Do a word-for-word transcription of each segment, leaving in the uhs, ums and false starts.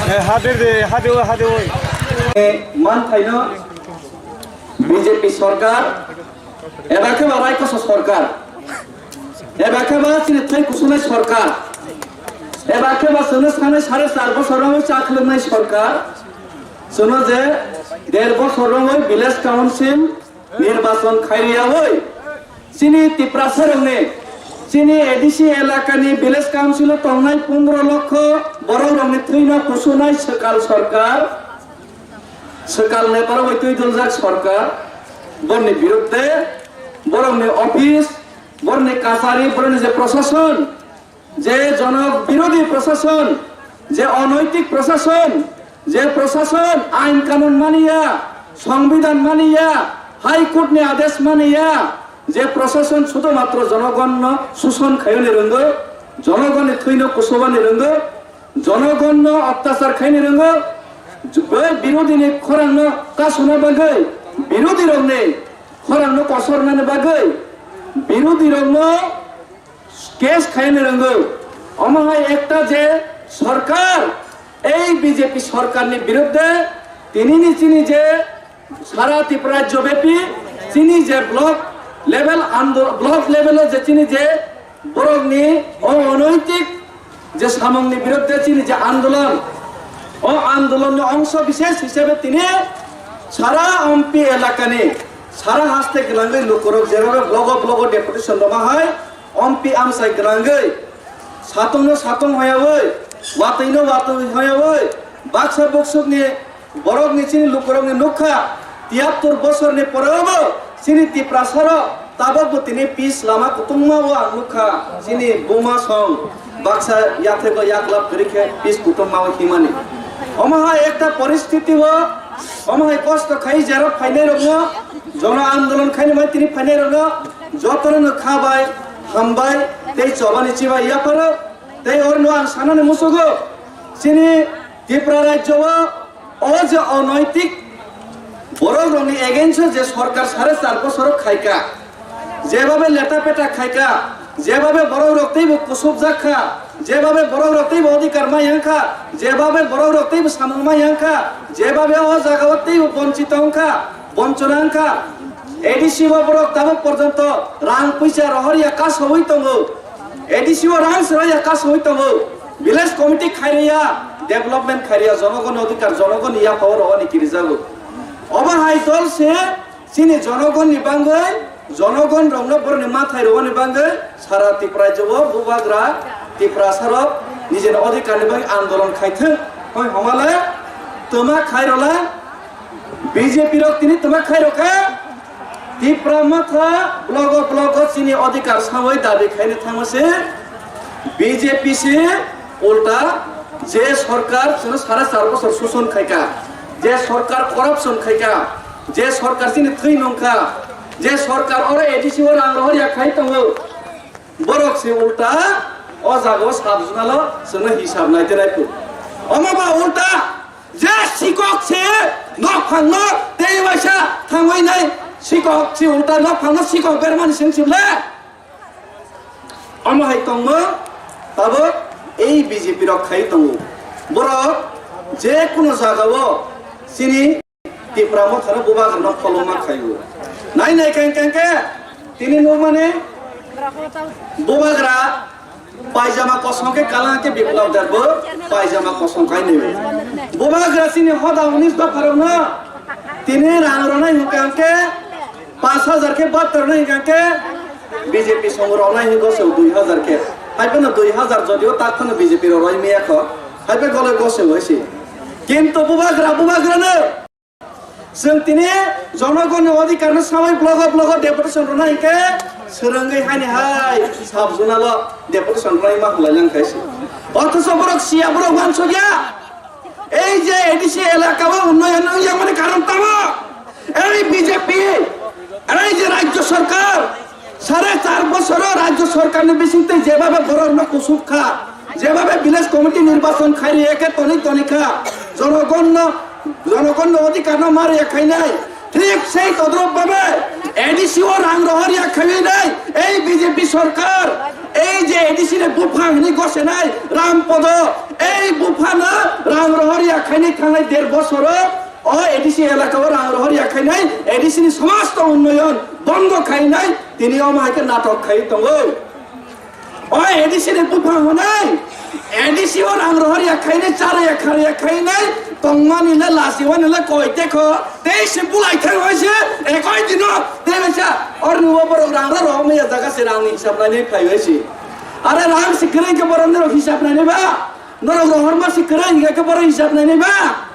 Eh, hadir de, hadir, hadir. Eh, man thaino B J P sorkar, eba khe ba Raikoso sorkar, eba khe ba chini thai kusunai sorkar, eba khe ba chwngno sanai sare char bosor romwi cha khulumnai sorkar, chwngno je der bosor romwi village council nirbachon khairiyawi, chini Tiprasarokni, chini A D C elakani village council o tongnai pondro lokho borok rokni thwino kusunai swkal sorkar, swkal Nepal bai twi doljak sorkar, borni birudde, borokni office, borni kachari, borokni je prosason, je jono birodhi prosason, je onaitik prosason, je prosason ain kanun maniya, songbidan maniya, High Court ni adesh maniya, je prosason sudhumatro jonogonno suson khayoni rwngo, jonogonni thwino kusubani rwngo, jonogonno ottachar khaini rwngo, bai birodhini khorangno kasuna bagwi, birodhirokni khorangno kosornani bagwi, birodhirokno case khaina rwngo. Omo hai ekta je sorkar, ei B J P sorkarni birudde tinini chini je sara Tripura rajyo bepi chini je block level ando-, block level o je chini je borokni o onaitik je samungni birudde chini je andolon, o andolonni ongso bishesh hisabe tini sara Ompi elakani sara haste gwnangwi lukurok jebabe blogo blogo deputation rwma hai Ompi amchai gwnangwi satungno satung hoyawi, watwino watwi hoyawi, baksa buksukni borokni chini lukurokni nukha, tiyattor bosorni porebo chini Tiprasarok tabokbo tini peace lama kutungma o ang nukha, chini buma song baksa yathego yaklap kwrwi khe peace kutungma o himani. Omo hai ekta poristiti o, omo hai kosto khai jerok phainairokno, jono andolon khainimai tini phainairokno jotono no kha bai, ham bai, tei chobani chibai yapharo, tei orno ang sanani musugo, chini Tripura rajyo o, o je onaitik borok rokni against o je sorkar sare char bosor khaika, jebabe leta peta khaika, jebabe borok rok teibo kusubjak kha, jebabe borok rok teibo odhikar ma yang kha, jebabe borok rok teibo samung ma yang kha, jebabe o jaga o teibo bonchito wng kha, bonchona wng kha, A D C o borok tabuk porjonto rang puisa rohorya kasowi tongo, A D C o rang se roya kasowi tongo, village committee khairiya, development khairiya, jonogoni odhikar, jonogoni yaphao rohorni kirijago. Obo hai dol se chini jonogonni bangwi, jonogon rokno borokni mathai rwani bangwi sara Tripura rajyo o bubagra Tiprasarok nijini odhikarni bagwi andolon khaithwng. Hoi homale twma khairwla B J P rok tini twma khairokha. Tipra motha blogo blogo chini odhikar sawi dabi khaini thangma se B J P se ulta je sorkar chwngno sara char bosor suson khaika, je sorkar corruption khaika, je sorkar chini thwi nungkha, je sorkar oro A D C o rang rohor ya khai tongo, borok se ulta o jaga o sub zonal o chwngno hisab nai te nai phu. Omo ba ulta je sikok se nok phang no tei waisa thangwi nai sikok se ulta nok phang no sikok bermani seng sibla. Omo hai tongmo tabuk ei B J P rok khai tongo. Borok je kuno jaga o chini Tipra mothano bubagrano pholongma khaio. Nai nai keng keng khe Tini nukmani bubagra paijama kosong khe kalang khe Biplab Deb bo paijama kosong khai nini. Bubagra chini hoda unis dopharokno tini rang rwnai hwnkha khe pash hajar khe batter rwnai hwnkha khe B J P song rwnai hwnkha se dui hajar khe. Hai phano dui hajar jodio tak phano B J P rok roi maya kho. Hai phano gole gose hoise. Kintu bubagra bubagrano Chwng tini jonogonni odhikarno sawi blogo blogo deputation rwna hinkhe swrwngwi haini hai sub zonalo deputation rwna ma hulai lang khaisi. Othocho borok siya borok wansukya. Ei je A D C elakao unnoyon wng yangmani karon tamo? Ei B J P, ei je rajyo sarkar, Sare char bosoro rajyo sorkarni bisingtwi jebhabe borokno kusuk kha, jebhabe village committee nirbachon khairwi ekhe tonwi tonwi kha, jonogonno, jonogonno odhikarno mariya khainai, thik sei todrop bhabe A D C o rang rohorya khaiwi nai, ei B J P sorkar, ei je A D C ni bupha hwnwi gosenai Ram Podo, ei buphano rang rohorya khainai thangnai der bosoro, o A D C elaka o rang rohor ya khainai, A D C ni somosto unnoyon bondo khainai, tini omo hai khe natok khai tongo. O A D C ni bupha hwnai, A D C o rang rohor ya khainai, chara ya khar ya khainai, tongmani le lasi wani le koi tekho, tei se bulai thang hoi se, ekoi dino, tei mesa, orni o borok rang rohor maya jaga se rang ni hisab nai nai phai hoi se. Are rang se kwrwi khe borok norok hisab nai nai ba, norok rohor ma se kwrwi hingkha khe borok hisab nai nai ba.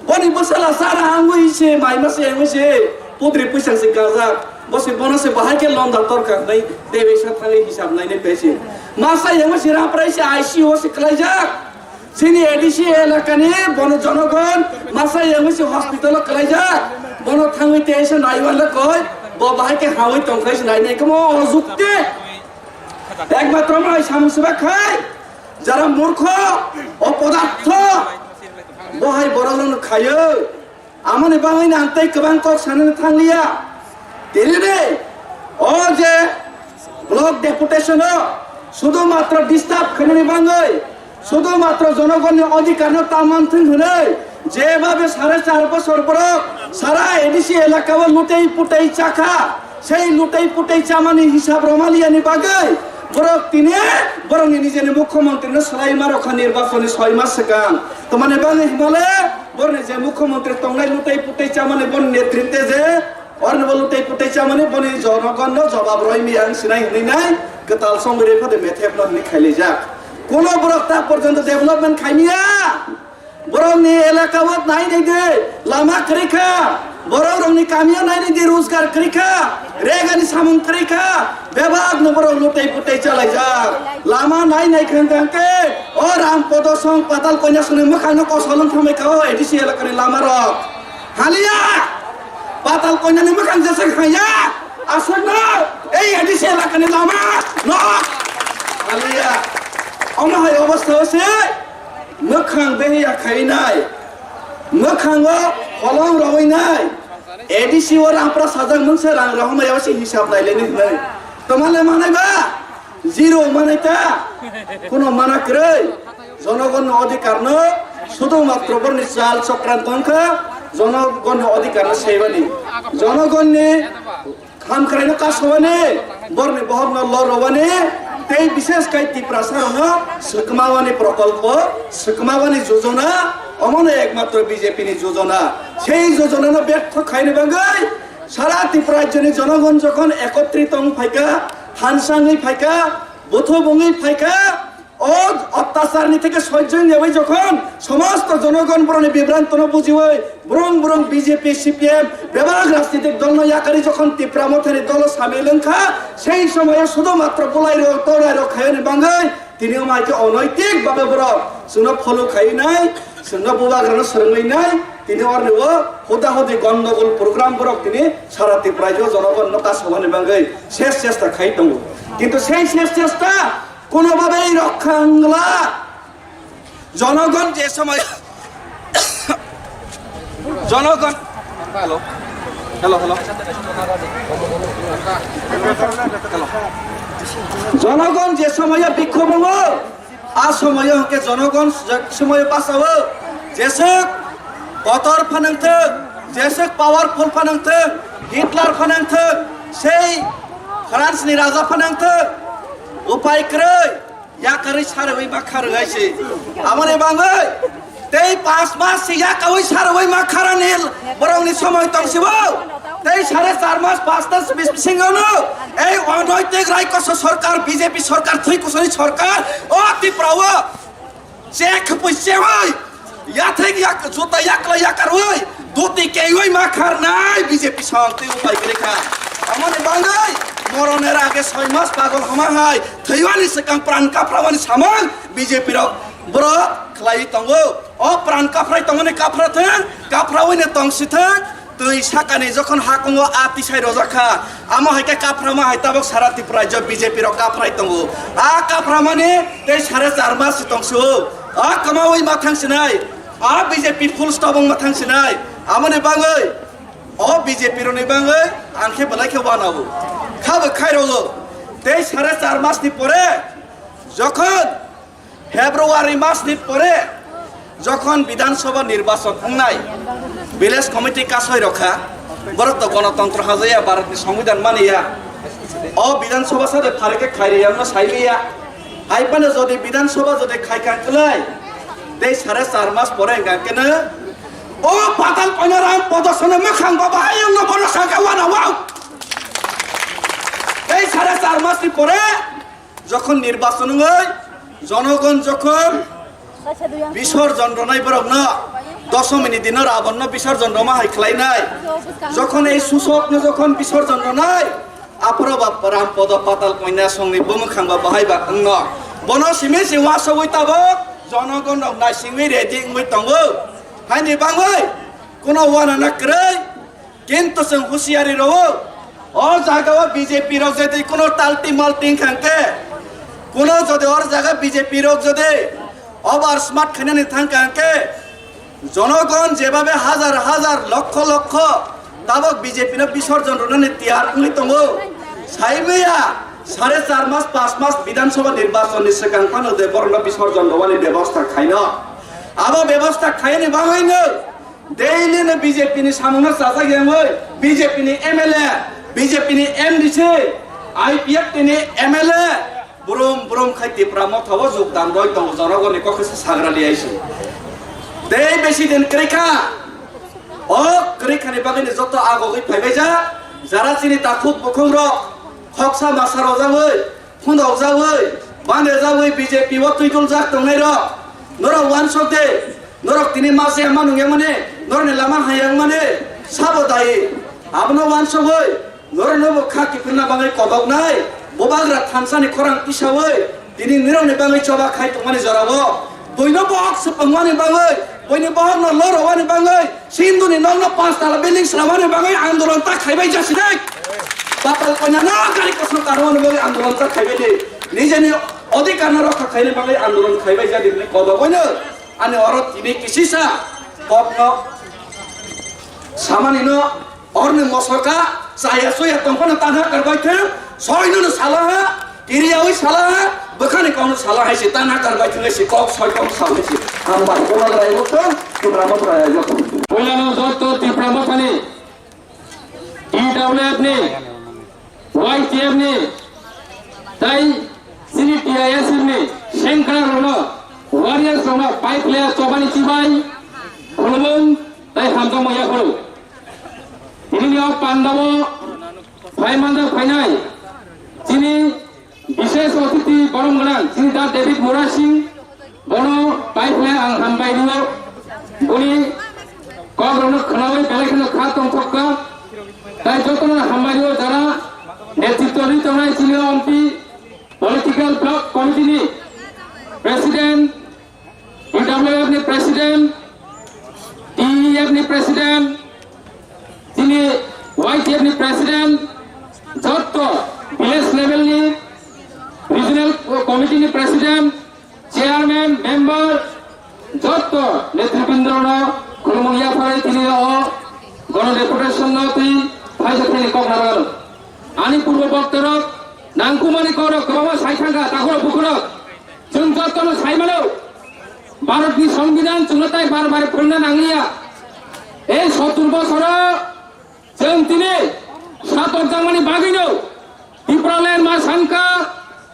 Boni bwsala chara hangwi se, mai masa yangwi se, putri pwisang se gajak. Bo se bono se bahai khe londa torkha hwnwi tei bai sa thangwi hisab nainai phaisi. Masa yangwi se raprai se I C U o se kwlaijak. Chini A D C elakani bono jonogon masa yangwi se hospital o kwlaijak. Bono thangwi tei se naiwal koi, bo bahai khe hawi tongkhai se nainai khe mo o jukte. Ekmatro mai samung sebak khai. Jara murkho, opodartho, bo hai borok rokno khaio. Amoni bagwi no ang tei kwbang kok sanani thangliya. Tini de, o je block deputation o sudu matro disturb khainani bagwi, sudu matro jonogonni odhikar no ta manthung hwnwi, jebabe sare char bosor borok sara A D C elaka o lutei putei chakha. Sei lutei putei chamani hisab romaliani bagwi borok tini borokni nijeni mukhyamantri no swlai ma rokha nirbachon ni soi mas swkang. Tamani bagwi himale borokni je mukhyamantri tongnai lutei putei chamani boni netritwe je orni bo lutei putei chamani boni jonogon no jobab roi mi ang sinai hwnwi nai kwtal songwi rwi phade methep no hwnwi khailaijak. Kuno borok ta porjonto development khaimiya. Borokni elaka o nai nai di lama kwrwi kha, borok rokni kamio nai nai di rojgar kwrwi kha, regani samung kwrwi kha, bebak no borok lutei putei chalaijak. Lama nai nai kha hwnkhe o Ram Podo song Patal Konya songni mwkhang no kosol wng thangbai kha o A D C elakani lama rok. Haliya! Patal Konya ni mwkhang jeswk haya, aswk no ei A D C elakani lama no haliya. Omo hai obostha o se Mwkhang behiya khainai, mwkhango holong rowinai, A D C o rampra sajak mungsa rang rohormaya se hisab naileni hwnwi. Tongmale manai ba? Zero manai ta? Kuno mana kwrwi. Jonogonno odhikarno sudu matro borni chal chokranto wngkha, jonogonno odhikarno seibani. Jonogonni Hamkraino kasowani, borni bohokno lorowani, tei bishes kai Tiprasarokno swkmawani prokolpo, swkmawani jojona, omono ekmatro B J P ni jojona. Sei jojonano bertho khaini bagwi sara Tripura rajyoni jonogon jokhon ekotrito wng phaikha, thansa wngwi phaikha, buthub wngwi phaikha, O ottacharni theke sojjo wngya bai jokhon somosto jonogon borokni bibrantono bujiwi brong brong B J P, C P M bebak rajnitik dolno yakari jokhon Tipra Mothani dolo samil wngkha, sei somoyo sudo matro bwlairok torairok khaiyani bagwi tini omo hai khe onaitik babe borok chwngno follow khaiwi nai, chwngno bubagrano swrwngwi nai, tini orni o huda hudi gondogol program borok tini sara Tripura rajyo jonogonno kasokmani bagwi ses chesta khai tongo. Kintu sei ses chesta Kono babe rokha wngla. Jonogon je somoy, jonogon, hello, hello, hello, hello. Jonogon je somoyo bikhob wngo, a somoyo hwnkhe jonogon je somoyo bachawo, jeswk kotor phanangthwk, jeswk powerful phanangthwk, Hitler phanangthwk, sei France ni raja phanang thung, upai kwrwi, yakarwi sarwi ma kharwi hai se. Amoni bangwi tei pas mas se yakawi sarwi ma kharani borokni somoi tong sibo. Tei sare char mas pas ta bis bisingo no ei onoitik raikoso sorkar, B J P sorkar, thwi kusuni sorkar o Tripura o. Che khapui chewai, yathek yak, juta yakla yakarwi, duti keiwi ma kharnai B J P song tei upai kwrwi kha. Amoni bangwi moroni rage soi mas pagol hama hai, thwiwani swkang pran kapramani samung B J P rok borok khlaiwi tongo. O pran kaprai tongmani kapra thung, kaprawi no tong si thung, Twi sakani jokhon hakungo a tisai rojak kha, amo hai khe kaphrama hai tabok sara Tripura rajyo B J P rok kaphrai tongo. A kaphrama ni tei sare char mas si tong si o. A kwmawi ma thang sinai, a B J P full stop wng ma thang sinai. Amoni bangwi o B J P rokni bangwi ang khe belai khe wanao. Kha bo khai rogo. Tei sare char mas ni pore jokhon February mas ni pore jokhon Bidhan Sabha nirbachon wngnai, village committee kasoi rok kha, borok to gonotontro hajaya, Bharat ni Songbidan mani ya. O Bidhan Sabha sade pharikhe khairi ya wngno sai liya. Hai phano jodi Bidhan Sabha jodi khai kha kwlai, tei sare char mas pore hwnkha khe no o patal koina ram podosono mwkhang ba bahai wngno bono sakha wana wao. Tei sare char mas ni pore Jokhon nirbachon wngwi jonogon jokhon bisorjon rwnai borokno, doshomini dino Rabanno bisorjon rwma hai khlainai, jokhon ei susokno jokhon bisorjon rwnai, aphuru ba Rampodo patal koina songni bumwkhang ba bahai ba wngno. Bono simi se uasogwi tabok jonogon rok naisingwi ready wngwi tongo. Haini bangwi kuno uanana kwrwi. Kintu chwng husiari rwo, o jaga o B J P rok jodi kuno talti malti wngkha hwnkhe, kuno jodi o jaga B J P rok jodi over smart khainani thangkha hwnkhe, jonogon jebabe hajar hajar, lokho lokho tabok B J P no bisorjon rwnani tiyar wngwi tongo. Saimaya sare char mas, pas mas Bidhan Sabha nirbachon ni swkang phano de borokno bisorjon rwani bebosta khaino. Abo bebosta khaini bagwino Daily no B J P ni samung no chajak yangwi, B J P ni M L A, B J P ni M D C, I P F T ni M L A, brum brum khai Tipra Motha o jogdan rwi tongo, jonogon ni kok khe sagra liya se. Tei besi din kwrwi kha, o kwrwi khani bagwi ni joto agogwi phaibai jak, jara chini takhuk bukhuk rok, khoksa masa rojagwi, Phundokjagwi, bandejagwi B J P o twiduljak tongnairok, norok uansuk di, norok tini ma se ma nungya mani, norokni lama hayang mani, sabo dai. Abono uansugwi, norokno bo kha kiphilna bagwi koboknai, bubagra thansani khorang tisawi, tini nirokni bagwi choba khai tongmani jorao. Buino bohok swpwngmani bagwi, buini bohokno lorowani bagwi, Sindhuni nokno panch tala building swnamani bagwi andolon ta khaibai jasi dai. Patal koinano gari kosno karwani bagwi andolon ta khaibai di. Nijeni odhikar no rokha khaina bagwi andolon khaibai jadi hwnwi kodogoino ani oro tini kisisa kokno samani no orni mosoka chaya chuya tongphano tanha karbai thang soino no salaha. Kiriyawi sala, bwkhani kokno sala hai se, tana karbai thwngwi se, kok soi kok sa hai se. Hambai, Bubagra ayuk tong, Tipra Motha ayuk tong. Puilano joto Tipra Mothani, T W F ni, Y T F ni, tai chini T I S F ni, sengkrak rokno, warriors rokno, pai phlaiya chobani chibai, khulumung, tai hamjakma yaphuru. Nini o pandao phai manjak phainai chini bishesh othithi borom gwnang chini da David Murasing bono pai phlai ang hambai rio. Boni kok rokno khwnawi belai kheno kha tongthok kha. Tai jotono hambai rio jara netritwo ri tongnai chini o M P political block committee ni president, T W F ni president, T E F ni president, tini Y T F ni president, jotto village level ni regional committee ni president, chairman, member, jotto netribindro no khulumung yapharwi tini o gono deputation no twi phaisa thani kok narwkano. Ani purbo boktorok nangkumani korok kwbangma sai thangkha takhurok bukhurok. Chwng jotono sai mano, Bharatni Songbidan chwngno tai bar bar phurna nangliya. Ei sottur bosoro chwng tini satok jangmani bagwino Tipraland ma sankha,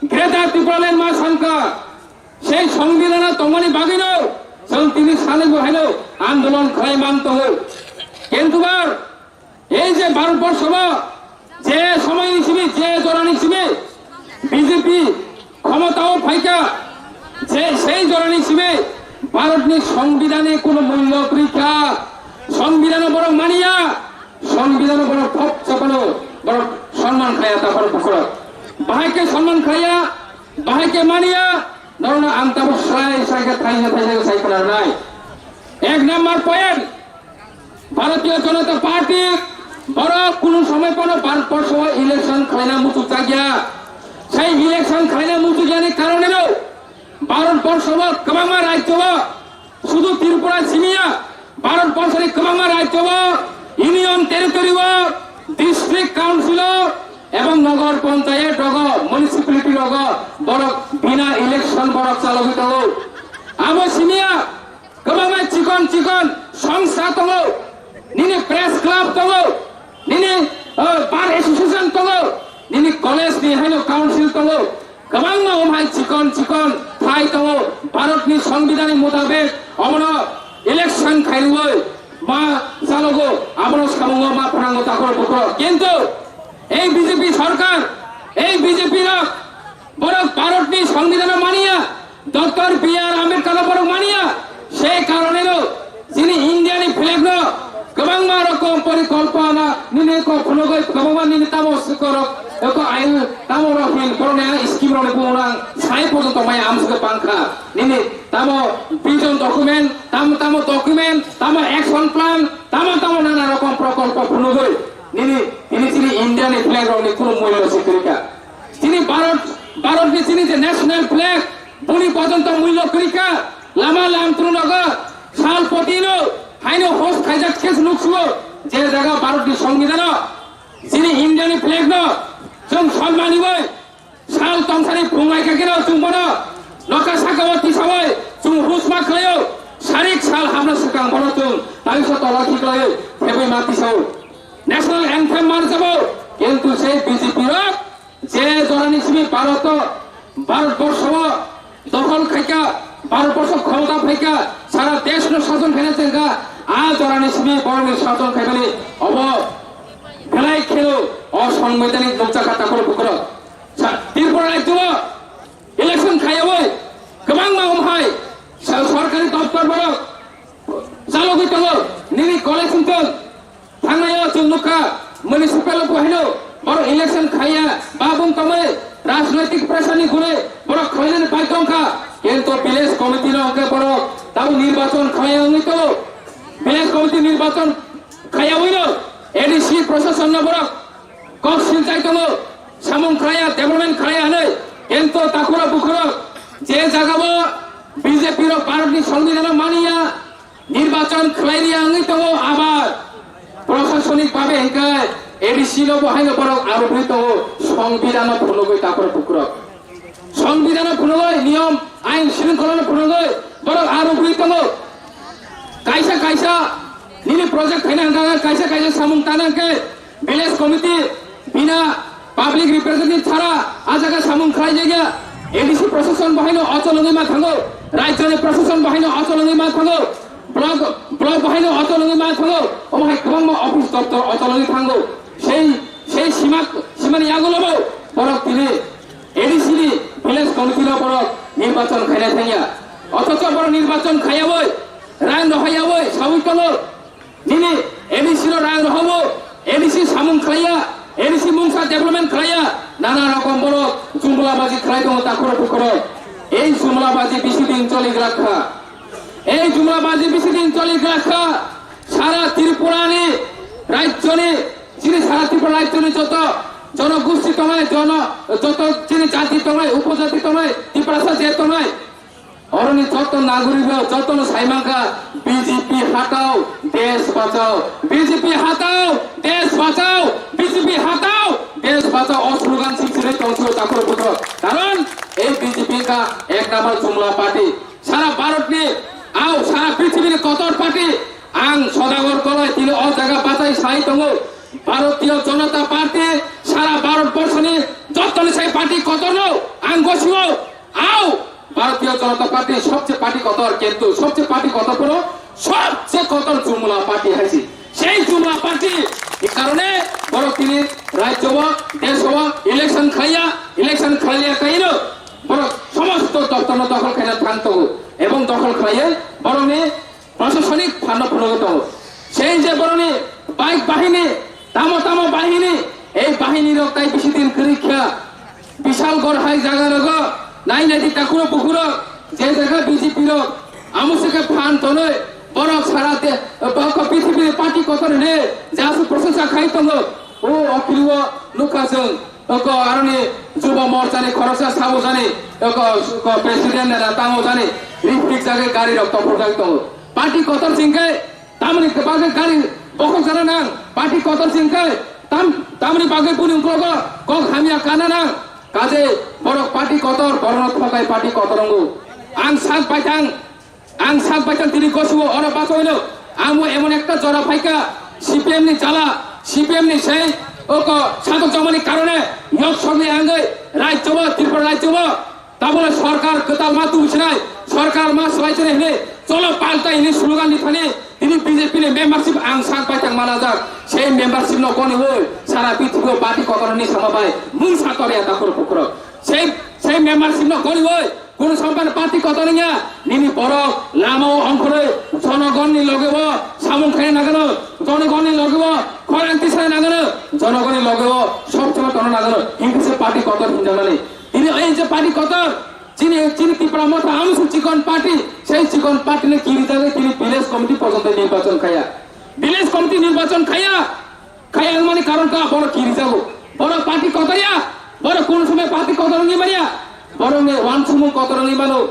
Greater Tipraland ma sankha, sei songbidhano tongmani bagwino chwng tini sanaibo haino andolon khlai man tongo. Kintu bar ei je Bharatborsho je somoini simi, je jorani simi B J P khomotao phaikha, je sei jorani simi Bharatni songbidhani kuno mullo kwrwi kha, songbidhano borok maniya, songbidhano borok thop chapano borok sonman khaya ta borok bukhurok. Bahai khe sonman khaya, bahai khe maniya, norokno ang tabuk srai srai khe thaisa thaisa khe sai khna rwnai. Ek number point, Bharatiya Janata Party borok kunu somoi phano Bharatborsho election khlaina muchuk jakya. Sei election khlaina muchuk yani karoneno Bharatborsho kwbangma rajyo, sudu Tripura simiya, Bharatborsho ni kwbangma rajyo, Union Territory o, District Council o, ebong Nagar Panchayat rogo, Municipality rogo borok bina election borok chalogwi tongo. Abo simiya, kwbangma chikon chikon songsa tongo, nini press club tongo, nini, uh, bar association tongo, nini college ni haino council tongo, kwbangma omhai chikon chikon thai tongo. Bharatni songbidhanni mutabek omono election khairwi ma chalogo, abono samungo ma phanango takhor bukhor. Kintu ei B J P sarkar, ei B J P rok borok Bharatni songbidhano maniya, Doctor B R Ambedkar no borok maniya, sei karoneno chini India ni flag no kwbangma rokom porikolpona nini kok phunugwi kwbangma nini tamo sikorok eko ain tamo rok hin borok ni scheme rok ni bumung rang sai porjonto maya amsugwi pangkha. Nini tamo vision document, tamo tamo document, tamo action plan, tamo tamo nana rokom prokolpo phunugwi nini, nini chini India ni flag rok ni kunu mullo si kwrwi kha. Chini Bharat, Bharat ni chini je national flag, boni porjonto mullo kwrwi kha. Lama lamtru nogo sal potino haino host khaijak khe nuksuo, je jaga Bharat ni songbidhano chini India ni flag no chwng sonmani bai sal tongthani phunglai kha kheno chwng bono nokha sakao tisawi chwng husma khlaio. Sarik sal hamna swkang bono chwng taiso tola khiklaio, thebwi ma tisao. National anthem manjabo, kintu sei B J P rok je jorani simi Bharat, Bharatborsho dokhol khaikha, Bharatborsho khomota phaikha, sara deshno sason khaina chengkha, a jorani simi borokni sason khaimani obo belai kheno o songbidhanik nukjakha takhoro bukhoro. Sa-, Tripura rajyo election khaiyawi kwbangma omhai sa-, sorkari doptor borok chalogwi tongo, nini college wngthung. Thangnaio chwng nukha, municipal o bo haino borok election khaiya, babung tongwi rajnoitik pressure ni gune borok khlainani bai tongkha. Kintu village committee no hwnkhe borok tamo nirbachon khlaiya wngwi tongo. Village committee nirbachon khaiyawino A D C proshasonno borok kok silchai tongo, samung khlaiya, development khlaiya hwnwi. Kintu takhura bukhurok je jagao B J P rok Bharatni songbidhano maniya, nirbachon khlai riya wngwi tongo, abar prosasonik babe hwnkhe A D C no bo haino borok arubwi tongo, songbidhano phunugwi takhura bukhurok. Songbidhano phunugwi, niyom ain shringkholano phunugwi borok arubwi tongo. Kaisa kaisa nini project khaina hwnkha, kaisa kaisa samung tana hwnkhe village committee bina public representative chara a jaga samung khlai jaya. A D C prosason bo haino ochol wngwi ma thango, rajyoni prosason bo haino ochol wngwi ma thango, block, block bo haino ochol wngwi ma thango, omo hai kwbangma office doptor ochol wngwi thango. Sei, sei sima, simani yagulo bo borok tini A D C ni village committee no borok nirbachon khaina thangya. Othocho borok nirbachon khaiyawi, rang rohaiyawi sawi tongo. Nini A D C no rang rohobo, A D C samung khlaiya, A D C mungsa development khlaiya, nana rokom borok jumla baji khlai tongo takhoro bukhoro. Ei jumla baji bisi din choli glak kha. Ei jumla baji bisi din choli glak kha. Sara Tripura ni rajyo ni, chini sara Tripura rajyo ni joto jonogosti tongnai, jono, joto chini jati tongnai, upojati tongnai, Tiprasa je tongnai, oroni joto nagorik rok jotono sai mankha, B J P hatao, desh bachao, B J P hatao, desh bachao, B J P hatao, desh bachao, o slogan sing sini tongthio takhoro bukhoro. Karon ei B J P ka ek number jumla party. Sara Bharat ni, au sara prithibini kotor party. Ang Sodagar Koloi tini o jaga bachai sai tongo. Bharatiya Janata Party sara Bharat borso ni Jottoni sai party kotorno ang gosio, au, Bharatiya Janata Party sobse party kotor, kintu sobse party kotor kono sobse kotor Jumla party haisi. Sei Jumla party ni karone borok tini rajyo o, desh o election khaiya, election khaiya kaino borok somosto doptor no dokhol khaina thang tongo ebong dokhol khlaiye borokni Prosasonik phanno phunugwi tongo. Sei je boroni bike bahini, tamo tamo bahini, ei bahini rok tai bisi din kwrwi kha. Bishal gorhai jaga rogo, nai nai di takuro bukuro, je jaga B J P rok, amo se khe phan tonoi, borok sara de, bokho prithibi party kotor hine, jasu prosesa khai tongo. O okriwo nukha chwng, oko aroni Juba Morcha ni khoroksa sabo jani, oko, oko president nera tango jani, rifrik jagwi gari rok topor jagwi tongo. Party kotor singkhe, tamni bagwi gari bokhok jana nang, party kotor singkhe, tam, tamni bagwi buni uklogo kok hamya kana nang, kaje borok party kotor, borokno thokai party kotor wngo. Ang sak baithang, Ang sak baithang tini gosio oro bachaino, amo emon ekta jora phaikha, C P M ni jala, C P M ni sei oko satok jomani karone, yok sokni angwi, rajyo o, Tripura rajyo o, tabole sorkar kwtal ma tubui sinai, sorkar ma swlai sinai hwnwi, cholo paltai hwnwi slogan ni thani, tini B J P ni membership ang sak baithang manajak, sei membership no goniwi, sara prithibi o party kotorni sama bai, mungsa torya takhur bukhurok, sei, sei membership no goniwi, Kunu sampan party kotor wngya, nini borok lama o ongkhorwi jonogonni loge o samung khaina nangano, jonogonni loge o khorang tisna nangano, jonogonni loge o sob somoi tongna nangano, hinkhe se party kotor hinjaknani. Tini ei je party kotor, chini, chini Tipra Motha amsuk chikon party, sei chikon party ni kirijagwi tini village committee porjonto nirbachon khaya. Village committee nirbachon khaya. Kaya wngmani karon kha, borok kirijago. Borok party kotor ya, borok kunu somoi party kotor wngwi manya. Borokni wansukmung kotor wngwi mano.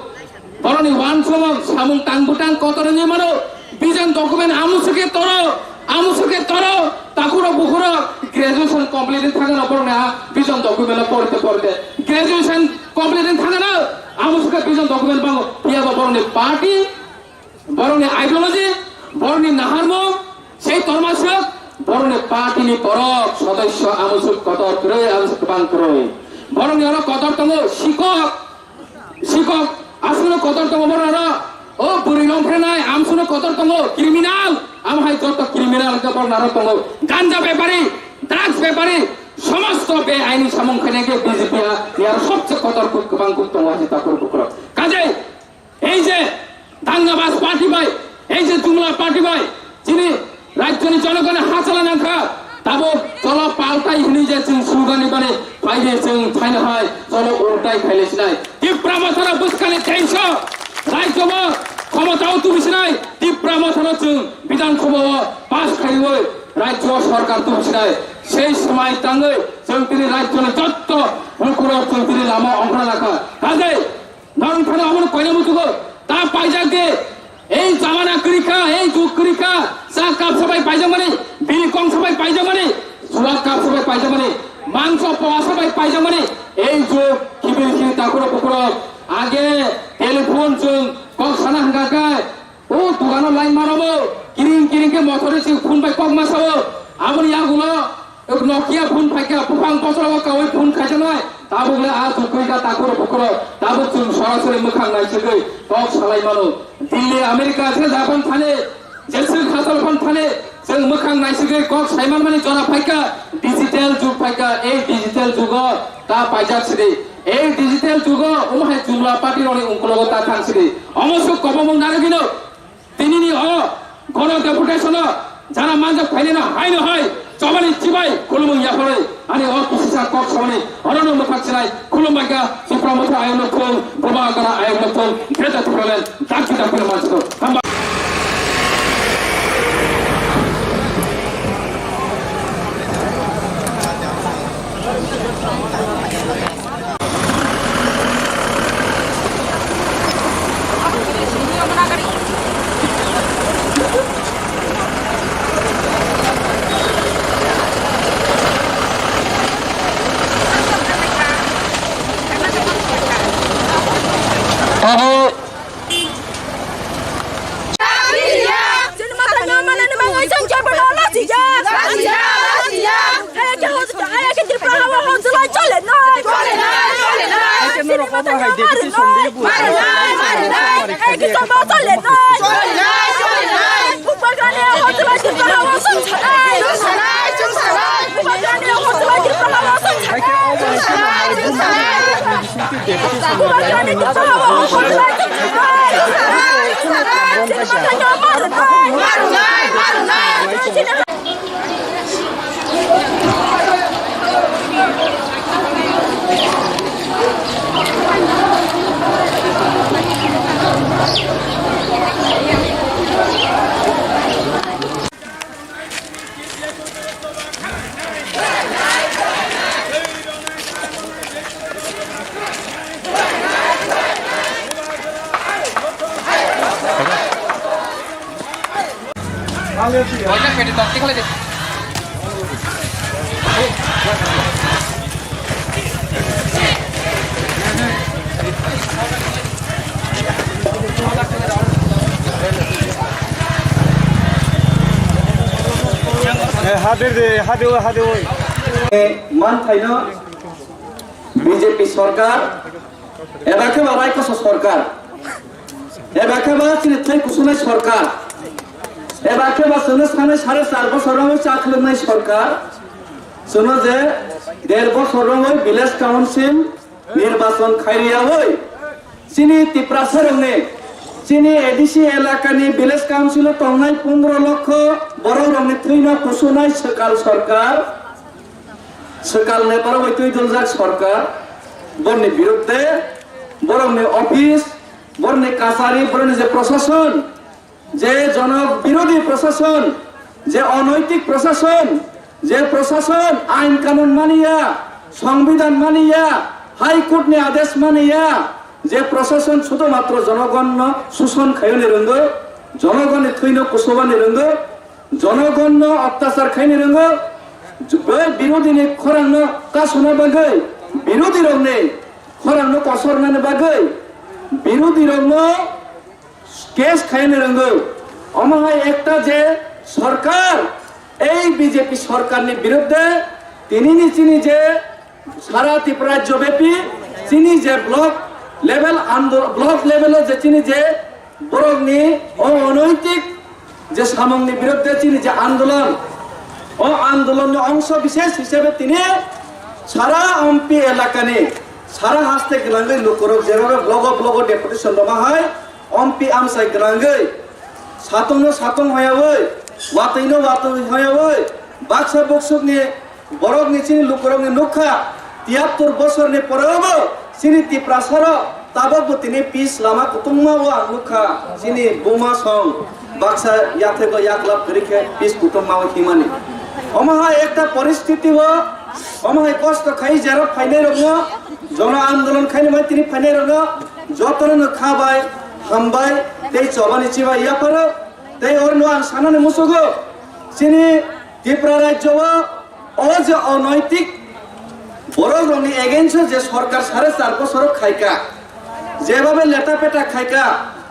Borokni wansukmung samung tang bwtang kotor wngwi mano. Vision document amusuke toro, amusuke toro, takhurok bukhurok graduation complete wngwi thangano borokni a vision document o porte porte. Graduation complete wngwi thangano amusuke vision document bango. Phiyaba borokni party Borokni ideology, borokni naharmung, sei tormaswk, borokni party ni borok sodosyo amusuk kotor kwrwi, amusuk kwbang kwrwi. Borokni oro kotor tongo, sikok, sikok, aswkno kotor tongo borok oro. O bwrwi longphrenai, amsukno kotor tongo, criminal, amo hai joto criminal hwnkhe borok aro tongo. Ganja bepari, drugs bepari, somosto be aini samung khainai khe B J P ha, ni aro sobse kotor kuk kwbang kuk tongo, hai takhur bukhurok. Kajai, Ei je Dangabas party bai, ei je Jumla party bai, chini rajyoni jonogone hachala nangkha, tabuk cholo paltai hwnwi je chwng slogan ni bani phaidi chwng thaino hai cholo ultai khaile sinai. Tipra Mothano bwskani teisa rajyo o khomotao tubi sinai, Tipra Mothano chwng Bidhan Sabha o pass khaiwi rajyo o sorkar tubi sinai. Sei swmai tangwi chwng tini rajyoni jotto lukurok chwng tini lama ongkhorna nakha. Kajai Norok thani omono koina muchugo, ta paijak de, ei jamana kwrwi kha, ei jug kwrwi kha, cha cup sabai paijakmani, bini kong sabai paijakmani, jua cup sabai paijakmani, mangso poa sabai paijakmani, ei jug kibir kibir takhurok bukhurok, age telephone chwng kok sana hwnkha khe, O dogano line maromo, kiring kiring khe motor se phone bai kok ma sao. Aboni yagulo Nokia phone phaikha, buphang bosorogo kaui phone khaijaknai. Tabuk le a jukui kha takhuro bukhuro. Tabuk chwng sorasori mwkhang naisugwi kok salai mano. Delhi, America se Japan thani, jeswk hachal phan thani, chwng mwkhang naisugwi kok saimanmani jora phaikha. Digital jug phaikha, ei digital jugo ta paijak sidi. Ei digital jugo omo hai Jumla party rokni ungkulogo ta thang sidi. Omo suk kobomung narwgwino tinini o gono deputation o jara manjak phaineno haino hai chobani chibai khulumung yapharwi ani o kisisa kok samani orono mwthak sinai khulumbaikha Tipra Motha ayokno thung, Buma Gana ayokno thung, Greater Tipraland dakti dakti no manjak. Hamba. Abo Eh, hadir de, hadir, hadir. Eh, man thaino B J P sorkar, eba khe ba Raikhosa sorkar, eba khe ba chini thai kusunai sorkar, eba khe ba chwngno sanai sare char bosor romwi cha khulumnai sorkar, chwngno je der bosor romwi village council nirbachon khairiyawi, chini Tiprasarokni, chini A D C elakani village council o tongnai pondro lokho borokrokni thwino kusunai swkal sorkar, swkal neparogwi twi doljak sorkar, borni birudde, borokni office, borni kachari, borokni je prosason, je jono birodhi prosason, je onaitik prosason, je prosason ain kanun maniya, songbidan maniya, High Court ni adesh maniya, je prosason sudhumatro jonogonno suson khayoni rwngo, jonogonni thwino kusubani rwngo, jonogonno ottachar khaini rwngo, bai birodhini khorangno kasuna bagwi, birodhirokni khorangno kosornani bagwi, birodhirokno case khaina rwngo. Omo hai ekta je sorkar, ei B J P sorkarni birudde tinini chini je sara Tripura rajyo bepi chini je block level ando-, block level o je chini je borokni o onaitik je samungni birudde chini je andolon, o andolonni ongso bishesh hisabe tini sara Ompi elakani sara haste gwnangwi lukurok jebhabe blogo blogo deputation rwma hai Ompi amchai gwnangwi satungno satung hoyawi, watwino watwi hoyawi, baksa buksukni borokni chini lukurokni nukha, tiyattur bosorni porebo chini Tiprasarok tabokbo tini pis lama kutungma o ang nukha, chini buma song baksa yathego yaklap kwrwi khe pis kutungma o himani. Omo hai ekta poristiti o, omo hai kosto khai jerok phainai rokno, jono andolon khaini mai tini phainai rokno, jotono no kha bai, hambai, tei chobani chibai yapharo, tei orno ang sanani musugo, chini Tripura rajyo o, o je onaitik borok rokni against o je sorkar sare char bosoro khaika, jebabe leta peta khaika,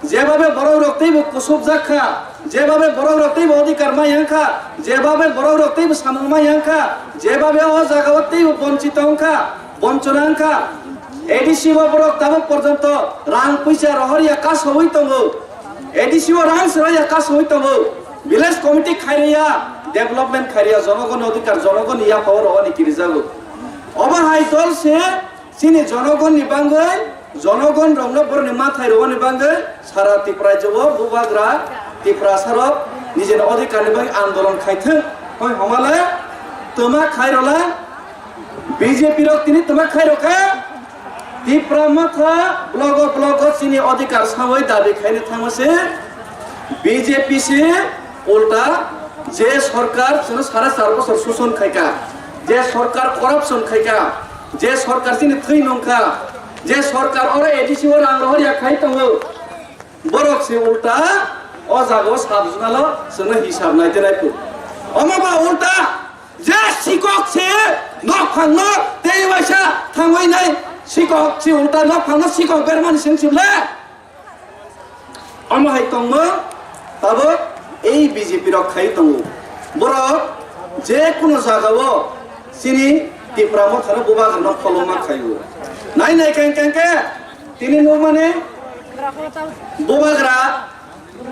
jebabe borok rok teibo kusubjak kha, jebabe borok rok teibo odhikar ma yang kha, jebabe borok rok teibo samung ma yang kha, jebabe o jaga o teibo bonchito wng kha, bonchona wng kha. A D C o borok tabuk porjonto rang puisa rohor ya kasawi tongo. A D C o rang swrwng ya kasawi tongo. Village committee khairiya, development khairiya, jonogoni odhikar, jonogoni yaphao rogani kirijago. Obo hai dol se chini jonogoni bangwi, jonogon rokno boroni mathai rogani bangwi sara Tripura rajyo o bubagra Tiprasarok nijini odhikarni bagwi andolon khaithwng. Hoi homale twma khairwla B J P rok tini twma khairokha. Tipra Motha blogo blogo chini odhikar sawi dabi khaina thangma se B J P se ulta je sorkar chwngno sara char bosor suson khaika, je sorkar corruption khaika, je sorkar chini thwi nungkha, je sorkar oro A D C o rang rohor ya khai tongo, borok se ulta o jaga o sub zonal o chwngno hisab nai tenai phu. Omo ba ulta je sikok se nokphang no tei waisa thangwi nai sikok se ulta nokphang no sikok bermani seng sibla. Omo hai tongmo tabuk ei B J P rok khai tongo. Borok je kuno jaga o chini Tipra Motha no bubagra no pholongma khaio. Nai nai keng keng khe Tini nukmani bubagra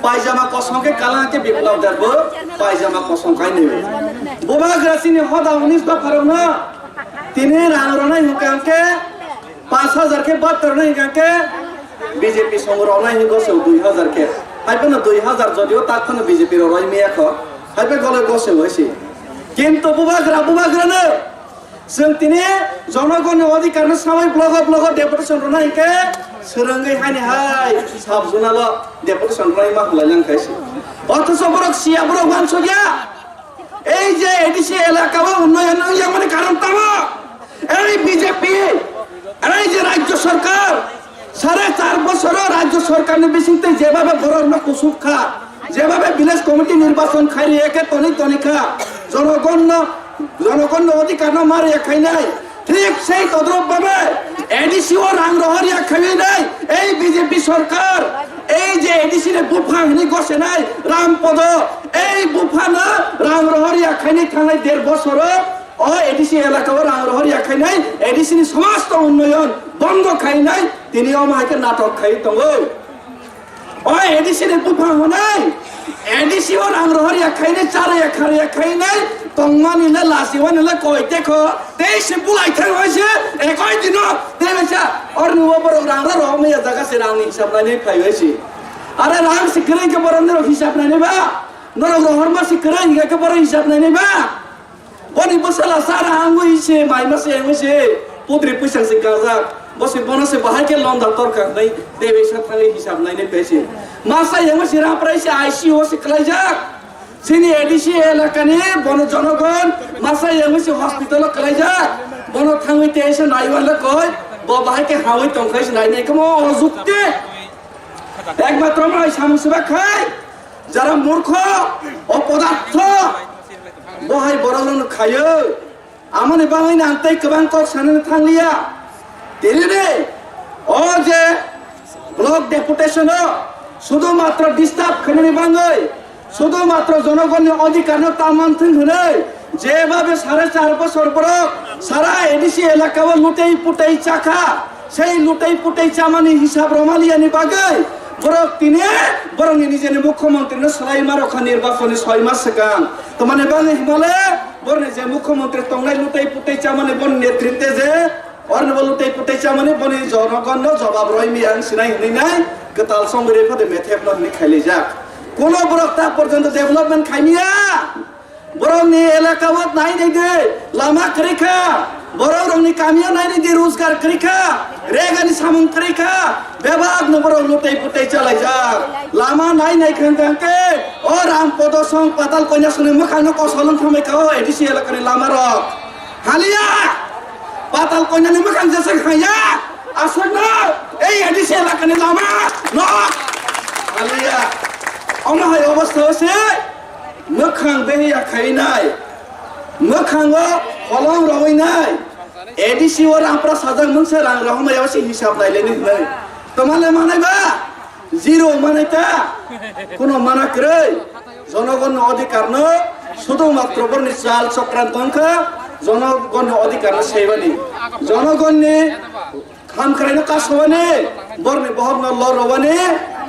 paijama kosong khe kalang khe Biplab Deb bo paijama kosong khai nini. Bubagra chini hoda unis dopharokno tini rang rwnai hwnkha khe pash hajar khe batter rwnai hwnkha khe B J P song rwnai hwnkha se dui hajar khe. Hai phano dui hajar jodio tak phano B J P rok roi maya kho. Hai phano gole gose hoise. Kintu bubagra bubagrano Chwng tini jonogonni odhikarno sawi blogo blogo deputation rwna hinkhe swrwngwi haini hai sub zonalo deputation rwna ma hwlai lang khaisi. Othocho borok siya borok uansukya. Ei je A D C elaka o unnoyon wngya mani karon tamo? Ei B J P, ei je rajyo sarkar, Sare char bosoro rajyo sorkarni bisingtwi jebhabe borokno kusuk kha, jebhabe village committee nirbachon khairwi ekhe toni toni kha, jonogonno, jonogonno odhikarno mariya khainai, thik sei todrop bhabe A D C o rang rohor ya khainai, ei B J P sorkar, ei je A D C ni bupha hwnwi gosenai Ram Podo, ei buphano rang rohor ya khainai thangnai der bosoro, O A D C elaka o rang rohor ya khainai, A D C ni somosto unnoyon bondo khainai, tini omo hai khe natok khai tongo. O A D C ni bupha hwnai, A D C o rang rohor ya khainai, chara ya khara ya khainai, tongmani le lasi wani le koi te kho, tei se bulai thang hoi se, ekoi dino, tei mesa, orni o borok rang ro rohor ya jaga se rang ni hisab nai nai phai hoi se. Are rang se kwrwi khe borok norok hisab nai nai ba, norok rohor ma se kwrwi hingkha khe borok hisab nai nai ba. Boni bwsala sara hangwi se, mai masa yangwi se, pudri pwisang se gajak. Bo se bono se bahai khe londa torkha hwnwi tei bai sa thangwi hisab nainai phaise. Masa yangwi se raprai se I C U o se kwlaijak. Chini A D C elakani bono jonogon masa yangwi se hospital o kwlaijak. Bono thangwi tei se naiwal koi, bo bahai khe hawi tongkhai se nainai khe mo o jukte. Ekmatro mai samung sebak khai. Jara murkho, opodartho, bo hai borokno khaio. Amoni bagwi ang tei kwbang kok sanani thangliya. Tini de, o je block deputation o sudu matro disturb khainani bagwi, sudu matro jonogonni odhikarno ta manthwng hwnwi, jebhabe sare char bosor borok sara A D C elaka o lutei putei chakha. Sei lutei putei chamani hisab romaliani bagwi borok tini borokni nijeni mukhyamantri no swlai ma rokha nirbachon ni soi mas swkang. Tamani bagwi himale borokni je mukhyamantri tongnai lutei putei chamani boni netritwe je orni bo lutei putei chamani boni jonogon no jobab roi mi ang sinai hwnwi nai kwtal songwi rwi phade methep no hwnwi khailijak. Kuno borok ta porjonto development khaimiya. Borokni elaka o nai nai di lama kwrwi kha, borok rokni kami o nai nai di rojgar kwrwi kha, regani samung kwrwi kha, bebak no borok lutei putei chalaijak. Lama nai nai kha hwnkha khe o Ram Podo song Patal Konya songni mwkhang no kosol wng thamai kha o A D C elakani lama rok. Haliya! Patal Konya ni mwkhang jesa khaya! Aswk no ei A D C elakani lama no haliya! Omo hai obostha o se Mwkhang behiya khainai, mwkhango holong rowinai, A D C o rampra sajak mungsa rang rohormaya se hisab naileni hwnwi. Twmale manai ba? Zero manai ta? Kuno mana kwrwi. Jonogonno odhikarno sudu matro borni chal chokranto wngkha, jonogonno odhikarno seibani. Jonogonni Hamkraino kasawani, borni bohokno lorowani,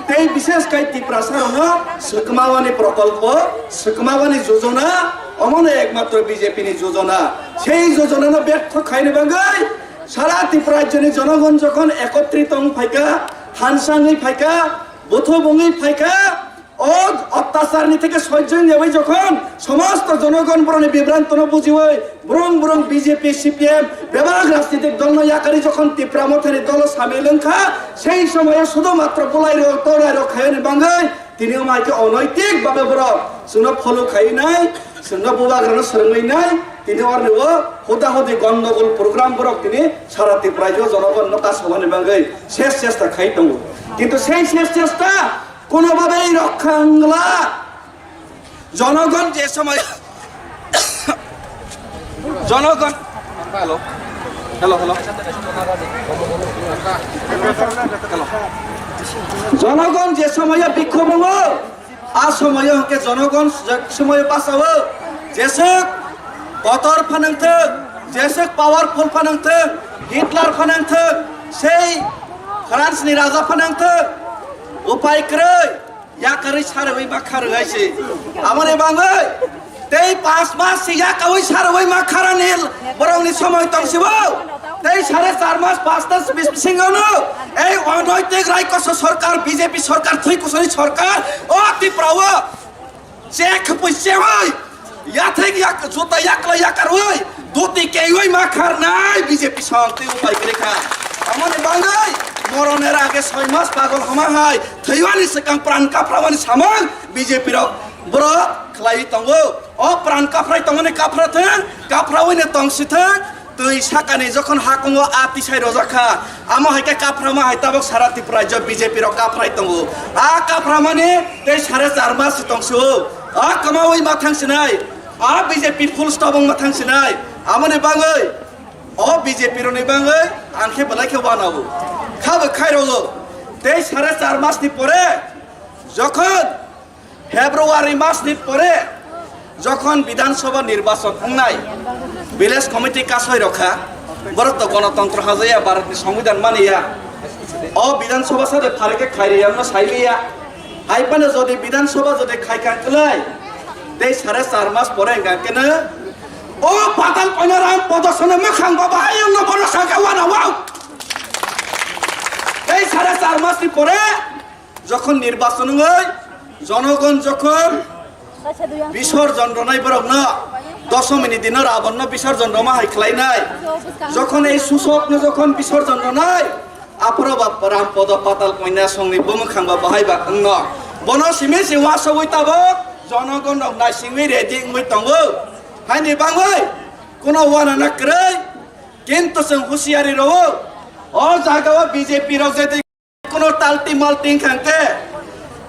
tei bishes kai Tiprasarokno swkmawani prokolpo, swkmawani jojona, omono ekmatro B J P ni jojona. Sei jojonano bertho khaini bagwi sara Tripura rajyoni jonogon jokhon ekotrito wng phaikha, thansa wngwi phaikha, buthub wngwi phaikha, O ottacharni theke sojjo wngyawi jokhon somosto jonogon borokni bibrantono bujiwi brung brung B J P, C P M bebak rajnitik dolno yakarwi jokhon Tipra Mothani dolo samil wngkha, sei somoyo sudu matro bwlairok torairok khaiyani bagwi tini omo hai khe onaitik babe borok chwngno follow khaiwi nai, chwngno bubagrano swrwngwi nai, tini orni o huda hudi gondogol program borok tini sara Tripura o jonogonno kasawani bagwi ses chesta khai tongo. Kintu sei ses chesta Kono babe rokha wngla. Jonogon je somoy, jonogon, hello, hello, hello, hello. Jonogon je somoyo bikhobongo, a somoyo hwnkhe jonogon je somoyo basawo, jeswk kotor phanangthwk, jeswk powerful phanangthwk, Hitler phanangthwk, sei France ni raja phanang thung, upai kwrwi, yakarwi sarwi makha rwai se. Amoni bangwi tei panch mas se yakawi sarwi makha rani borokni somoi tongsibo. Tei sare char mas panch ta bis bisingo no ei onoitik raikoso sorkar, B J P sorkar, thwi kusuni sorkar o Tripura o Chek khapui chewai, yathek yak, juta yakla yakarwi, duti keiwi makharnai B J P song tei upai kwrwi kha. Amoni bangwi morone rage soi mas pagol hama hai, thwiwani swkang pran kapramani samung B J P rok borok khlaiwi tongo. O pran kaprai tongmani kaphra thung, kaphrawi ne tongsi thung, Twi sakani jokhon hakungo a tisai rojak kha, amo hai khe kaphrama hai tabok sara Tripura rajyo B J P rok kaphrai tongo. A kaphrama ni tei sare char mas si tongsi o. A kwmawi ma thang sinai, a B J P full stop wng ma thang sinai. Amoni bangwi o B J P rokni bangwi ang khe belai khe wanao. Khabo khai rogo. Tei sare char mas ni pore jokhon February mas ni pore jokhon Bidhan Sabha nirbachon wngnai, village committee kasoi rok kha, borok to gonotontro hajaya, Bharat ni Songbidan maniya. O Bidhan Sabha sade pharikhe khairi yamno sailiya. Hai phano jodi Bidhan Sabha jodi khai kha kwlai, tei sare char mas pore hwnkha khe no o Patal Koina Ram Podosono mwkhang ba bahai wngno bono sakha wana wao. Tei sare char mas ni pore Jokhon nirbachon wngwi jonogon jokhon bisorjon rwnai borokno, doshomini dino Rabanno bisorjon rwma hai khlainai, jokhon ei susokno jokhon bisorjon rwnai, aphuru ba Rampodo Patal Koina songni bumwkhang ba bahai ba wngno, bono simi se uasogwi tabok jonogon rok naisingwi ready wngwi tongo. Haini bangwi kuno uanana kwrwi, kintu chwng husiari rwo, o jagao B J P rok je Kuno talti malti wngkha hwnkhe,